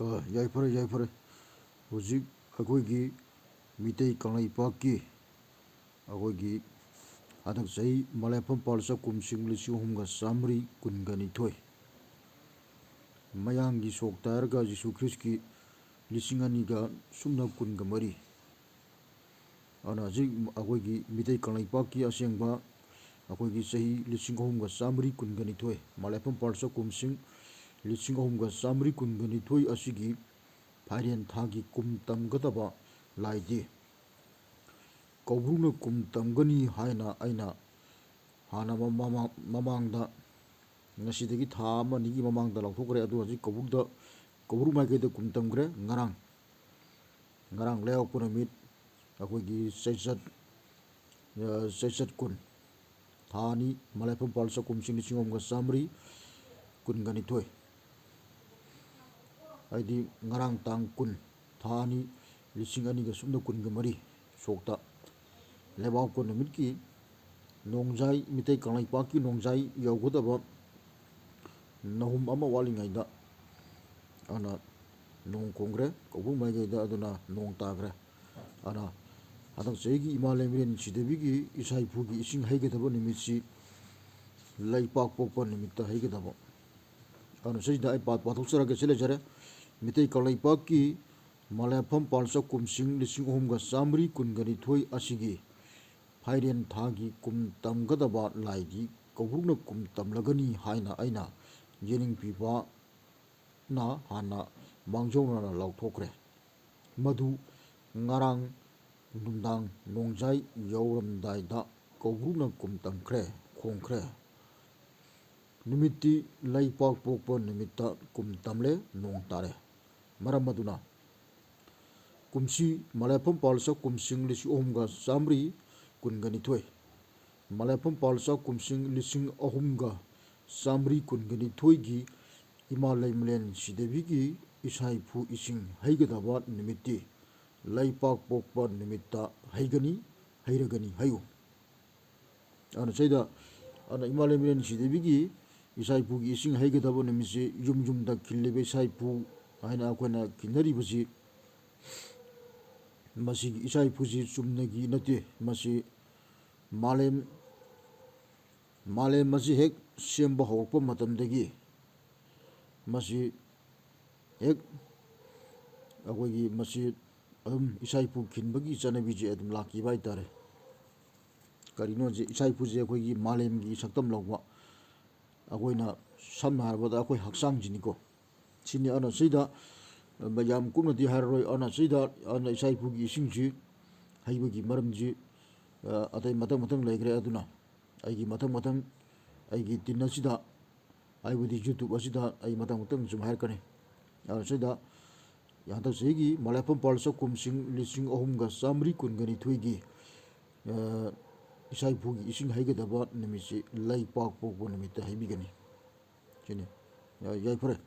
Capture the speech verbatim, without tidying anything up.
ꯑ, ꯌꯥꯏꯐꯔꯦ, ꯌꯥꯏꯐꯔꯦ꯫ ꯍꯧꯖꯤꯛ ꯑꯩꯈꯣꯏꯒꯤ ꯃꯤꯇꯩ ꯀꯪꯂꯩꯄꯥꯛꯀꯤ ꯑꯩꯈꯣꯏꯒꯤ ꯍꯟꯗꯛ ꯆꯍꯤ ꯃꯂꯦꯐꯝ ꯄꯥꯜ ꯆꯥꯛꯀꯨꯝꯁꯤꯡ ꯂꯤꯁꯤꯡ ꯑꯍꯨꯝꯒ ꯆꯥꯃꯔꯤ ꯀꯨꯟꯒ ꯅꯤꯊꯣꯏ, ꯃꯌꯥꯡꯒꯤ ꯁꯣꯛꯇ ꯍꯥꯏꯔꯒ ꯖꯤꯁꯨ ꯈ꯭ꯔꯤꯁꯀꯤ ꯂꯤꯁꯤꯡ ꯑꯅꯤꯒ ꯁꯨꯞꯅ ꯀꯨꯟꯒ ꯃꯔꯤ꯫ ꯑꯗꯨꯅ ꯍꯧꯖꯤꯛ ꯑꯩꯈꯣꯏꯒꯤ ꯃꯤꯇꯩ ꯀꯪꯂꯩꯄꯥꯛꯀꯤ ꯑꯁꯦꯡꯕ ꯑꯩꯈꯣꯏꯒꯤ ꯆꯍꯤ ꯂꯤꯁꯤꯡ ꯑꯍꯨꯝꯒ ꯆꯥꯃꯔꯤ ꯀꯨꯟꯒ ꯅꯤꯊꯣꯏ, ꯃꯂꯦꯐꯝ ꯄꯥꯜ ꯆꯥꯛꯀꯨꯝꯁꯤꯡ ꯂꯤꯁꯤꯡ ꯑꯍꯨꯝꯒ ꯆꯥꯃꯔꯤ ꯀꯨꯟꯒ ꯅꯤꯊꯣꯏ ꯑꯁꯤꯒꯤ ꯐꯥꯏꯔꯦꯟ ꯊꯥꯒꯤ ꯀꯨꯝ ꯇꯝꯒꯗꯕ ꯂꯥꯏꯗꯤ ꯀꯧꯕ꯭ꯔꯨꯅ ꯀꯨꯝ ꯇꯝꯒꯅꯤ ꯍꯥꯏꯅ ꯑꯩꯅ ꯍꯥꯟꯅ ꯃꯃꯥ-, ꯃꯃꯥꯡꯗ, ꯉꯁꯤꯗꯒꯤ ꯊꯥ ꯑꯃ ꯑꯅꯤꯒꯤ ꯃꯃꯥꯡꯗ ꯂꯥꯎꯊꯣꯛꯈ꯭ꯔꯦ꯫ ꯑꯗꯨ ꯍꯧꯖꯤꯛ ꯀꯧꯕ꯭ꯔꯨꯗ, ꯀꯧꯕ꯭ꯔꯨ ꯃꯥꯏꯀꯩꯗ ꯀꯨꯝ ꯇꯝꯈ꯭ꯔꯦ꯫ ꯉꯔꯥꯡ, ꯉꯔꯥꯡ ꯂꯩꯕꯥꯛꯄꯣꯛꯄ ꯅꯨꯃꯤꯠ ꯑꯩꯈꯣꯏꯒꯤ ꯆꯩꯆꯠ, ꯑ, ꯆꯩꯆꯠ ꯀꯨꯟ, ꯊꯥ ꯑꯅꯤ, ꯃꯂꯦꯐꯝ ꯄꯥꯜ ꯆꯥꯛꯀꯨꯝꯁꯤꯡ ꯂꯤꯁꯤꯡ ꯑꯍꯨꯝꯒ ꯆꯥꯃꯔꯤ ꯀꯨꯟꯒ ꯅꯤꯊꯣꯏ, ꯍꯥꯏꯗꯤ ꯉꯔꯥꯡ ꯇꯥꯡ ꯀꯨꯟ, ꯊꯥ ꯑꯅꯤ, ꯂꯤꯁꯤꯡ ꯑꯅꯤꯒ ꯁꯨꯞꯅ ꯀꯨꯟꯒ ꯃꯔꯤ ꯁꯣꯛꯇ ꯂꯩꯕꯥꯛꯄꯣꯛꯄ ꯅꯨꯃꯤꯠꯀꯤ ꯅꯣꯡꯖꯥꯏ, ꯃꯤꯇꯩ ꯀꯪꯂꯩꯄꯥꯛꯀꯤ ꯅꯣꯡꯖꯥꯏ ꯌꯧꯒꯗꯕ ꯅꯍꯨꯝ ꯑꯃ ꯋꯥꯠꯂꯤꯉꯩꯗ ꯑꯗꯨꯅ ꯅꯣꯡ ꯈꯣꯡꯈ꯭ꯔꯦ, ꯀꯧꯕ꯭ꯔꯨ ꯃꯥꯏꯀꯩꯗ ꯑꯗꯨꯅ ꯅꯣꯡ ꯇꯥꯈ꯭ꯔꯦ꯫ ꯑꯗꯨꯅ ꯍꯟꯗꯛ ꯆꯍꯤꯒꯤ ꯏꯃꯥ ꯂꯩꯃꯔꯦꯟ ꯁꯤꯗꯕꯤꯒꯤ ꯏꯁꯥ ꯏꯐꯨꯒꯤ ꯏꯁꯤꯡ ꯍꯩꯒꯗꯕ ꯅꯨꯃꯤꯠꯁꯤ ꯂꯩꯄꯥꯛꯄꯣꯛꯄ ꯅꯨꯃꯤꯠꯇ ꯍꯩꯒꯗꯕ꯫ ꯑꯗꯨꯅ ꯁꯤꯗ ꯑꯩ ꯄꯥ-, ꯄꯥꯊꯣꯛꯆꯔꯒꯦ, ꯁꯤ ꯂꯩꯖꯔꯦ꯫ ꯃꯤꯇꯩ ꯀꯪꯂꯩꯄꯥꯛꯀꯤ ꯃꯂꯦꯐꯝ ꯄꯥꯜ ꯆꯥꯛꯀꯨꯝꯁꯤꯡ ꯂꯤꯁꯤꯡ ꯑꯍꯨꯝꯒ ꯆꯥꯃꯔꯤ ꯀꯨꯟꯒ ꯅꯤꯊꯣꯏ ꯑꯁꯤꯒꯤ ꯐꯥꯏꯔꯦꯟ ꯊꯥꯒꯤ ꯀꯨꯝ ꯇꯝꯒꯗꯕ ꯂꯥꯏꯗꯤ ꯀꯧꯕ꯭ꯔꯨꯅ ꯀꯨꯝ ꯇꯝꯂꯒꯅꯤ ꯍꯥꯏꯅ ꯑꯩꯅ ꯌꯦꯅꯤꯡ ꯄꯤꯕꯅ ꯍꯥꯟꯅ ꯃꯥꯡꯖꯧꯅꯅ ꯂꯥꯎꯊꯣꯛꯈ꯭ꯔꯦ꯫ ꯃꯗꯨ ꯉꯔꯥꯡ ꯅꯨꯡꯗꯥꯡ ꯅꯣꯡꯖꯥꯏ ꯌꯧꯔꯝꯗꯥꯏꯗ ꯀꯧꯕ꯭ꯔꯨꯅ ꯀꯨꯝ ꯇꯝꯈ꯭ꯔꯦ, ꯈꯣꯡꯈ꯭ꯔꯦ꯫ ꯅꯨꯃꯤꯠꯇꯤ ꯂꯩꯄꯥꯛꯄꯣꯛꯄ ꯅꯨꯃꯤꯠꯇ ꯀꯨꯝ ꯇꯝꯂꯦ, ꯅꯣꯡ ꯇꯥꯔꯦ꯫ ꯃꯔꯝ ꯑꯗꯨꯅ ꯀꯨꯝꯁꯤ ꯃꯂꯦꯐꯝ ꯄꯥꯜ ꯆꯥꯛꯀꯨꯝꯁꯤꯡ ꯂꯤꯁꯤꯡ ꯑꯍꯨꯝꯒ ꯆꯥꯃꯔꯤ ꯀꯨꯟꯒ ꯅꯤꯊꯣꯏ, ꯃꯂꯦꯐꯝ ꯄꯥꯜ ꯆꯥꯛꯀꯨꯝꯁꯤꯡ ꯂꯤꯁꯤꯡ ꯑꯍꯨꯝꯒ ꯆꯥꯃꯔꯤ ꯀꯨꯟꯒ ꯅꯤꯊꯣꯏꯒꯤ ꯏꯃꯥ ꯂꯩꯃꯂꯦꯟ ꯁꯤꯗꯕꯤꯒꯤ ꯏꯁꯥ ꯏꯐꯨ ꯏꯁꯤꯡ ꯍꯩꯒꯗꯕ ꯅꯨꯃꯤꯠꯇꯤ ꯂꯩꯄꯥꯛꯄꯣꯛꯄ ꯅꯨꯃꯤꯠꯇ ꯍꯩꯒꯅꯤ, ꯍꯩꯔꯒꯅꯤ ꯍꯥꯏꯌꯨ꯫ ꯑꯗꯨꯅ ꯁꯤꯗ, ꯑꯗꯨꯅ ꯏꯃꯥ ꯂꯩꯃꯔꯦꯟ ꯁꯤꯗꯕꯤꯒꯤ ꯏꯆꯥ ꯏꯄꯨꯒꯤ ꯏꯁꯤꯡ ꯍꯩꯒꯗꯕ ꯅꯨꯃꯤꯠꯁꯤ ꯌꯨꯝ ꯌꯨꯝꯗ ꯈꯤꯜꯂꯤꯕ ꯏꯆꯥ ꯏꯄꯨ ꯍꯥꯏꯅ ꯑꯩꯈꯣꯏꯅ ꯈꯤꯟꯅꯔꯤꯕꯁꯤ, ꯃꯁꯤꯒꯤ ꯏꯆꯥ ꯏꯄꯨꯁꯤ ꯆꯨꯝꯅꯒꯤ ꯅꯠꯇꯦ꯫ ꯃꯁꯤ ꯃꯥꯂꯦꯝ, ꯃꯥꯂꯦꯝ ꯑꯁꯤ ꯍꯦꯛ ꯁꯦꯝꯕ ꯍꯧꯔꯛꯄ ꯃꯇꯝꯗꯒꯤ ꯃꯁꯤ ꯍꯦꯛ ꯑꯩꯈꯣꯏꯒꯤ ꯃꯁꯤ ꯑꯗꯨꯝ ꯏꯆꯥ ꯏꯄꯨ ꯈꯤꯟꯕꯒꯤ ꯆꯠꯅꯕꯤꯁꯦ ꯑꯗꯨꯝ ꯂꯥꯛꯈꯤꯕ ꯍꯥꯏꯇꯥꯔꯦ꯫ ꯀꯔꯤꯅꯣ ꯍꯧꯖꯤꯛ ꯏꯆꯥ ꯏꯄꯨꯁꯦ ꯑꯩꯈꯣꯏꯒꯤ ꯃꯥꯂꯦꯝꯒꯤ ꯁꯛꯇꯝ ꯂꯧꯕ, ꯑꯩꯈꯣꯏꯅ ꯁꯝꯅ ꯍꯥꯏꯔꯕꯗ ꯑꯩꯈꯣꯏ ꯍꯛꯆꯥꯡꯁꯤꯅꯤꯀꯣ꯫ ꯁꯤꯅꯤ꯫ ꯑꯗꯨꯅ ꯁꯤꯗ ꯌꯥꯝ ꯀꯨꯞꯅꯗꯤ ꯍꯥꯏꯔꯔꯣꯏ꯫ ꯑꯗꯨꯅ ꯁꯤꯗ ꯑꯗꯨꯅ ꯏꯆꯥ ꯏꯄꯨꯒꯤ ꯏꯁꯤꯡꯁꯤ ꯍꯩꯕꯒꯤ ꯃꯔꯝꯁꯤ, ꯑ, ꯑꯇꯩ ꯃꯊꯪ ꯃꯊꯪ ꯂꯩꯈ꯭ꯔꯦ꯫ ꯑꯗꯨꯅ ꯑꯩꯒꯤ ꯃꯊꯪ ꯃꯊꯪ ꯑꯩꯒꯤ ꯇꯤꯟ ꯑꯁꯤꯗ, ꯍꯥꯏꯕꯗꯤ YouTube ꯑꯁꯤꯗ ꯑꯩ ꯃꯊꯪ ꯃꯊꯪ ꯁꯨꯝ ꯍꯥꯏꯔꯛꯀꯅꯤ꯫ ꯑꯗꯨꯅ ꯁꯤꯗ ꯍꯟꯗꯛ ꯆꯍꯤꯒꯤ ꯃꯂꯥꯏꯐꯝ ꯄꯥꯜ ꯆꯥꯛꯈꯨꯝꯁꯤꯡ ꯂꯤꯁꯤꯡ ꯑꯍꯨꯝꯒ ꯆꯥꯃꯔꯤ ꯀꯨꯟꯒ ꯅꯤꯊꯣꯏꯒꯤ, ꯑ, ꯏꯆꯥ ꯏꯄꯨꯒꯤ ꯏꯁꯤꯡ ꯍꯩꯒꯗꯕ ꯅꯨꯃꯤꯠꯁꯤ ꯂꯩꯄꯥꯛ ꯄꯣꯛꯄ ꯅꯨꯃꯤꯠꯇ ꯍꯩꯕꯤꯒꯅꯤ꯫ ꯁꯤꯅꯤ꯫ ꯌꯥ-, ꯌꯥꯏꯐꯔꯦ꯫